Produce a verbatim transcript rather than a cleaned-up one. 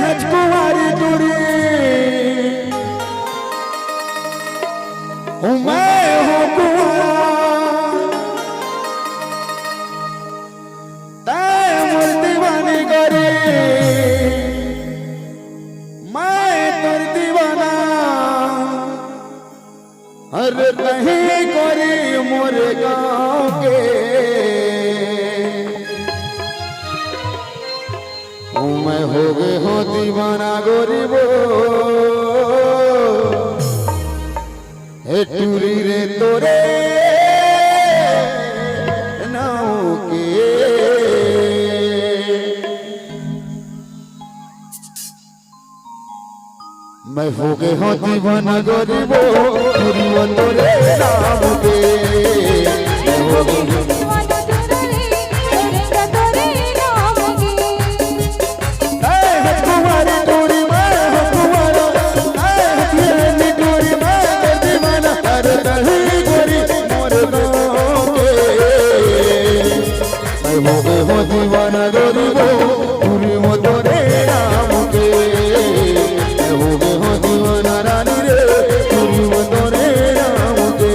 कुंवारी टूरी, मैं हूँ कुंवारा, तै मोर दीवानी गोरी, मैं तोर दीवाना। अरे नहीं गोरी मोर गाँव के, ओ मैं हो गे हो दीवाना गोरी वो, हे टूरी रे तोरे नाव के। मैं हो गे हो दीवाना गोरी वो, टूरी वो तोरे नाव के। मैं हो गे हो दीवाना तोरे, तोरे, तोरे नाम की। ऐ हथुआरी टूरी मैं हथुआरा, ऐ हथियारी टूरी मैं दीवाना, अरे तही गोरी मोर गाँव के। मैं हो गे हो दीवाना गोरी वो, टूरी वो तोरे नाम के। मैं हो गे हो दीवाना रानी रे, टूरी वो तोरे नाम के।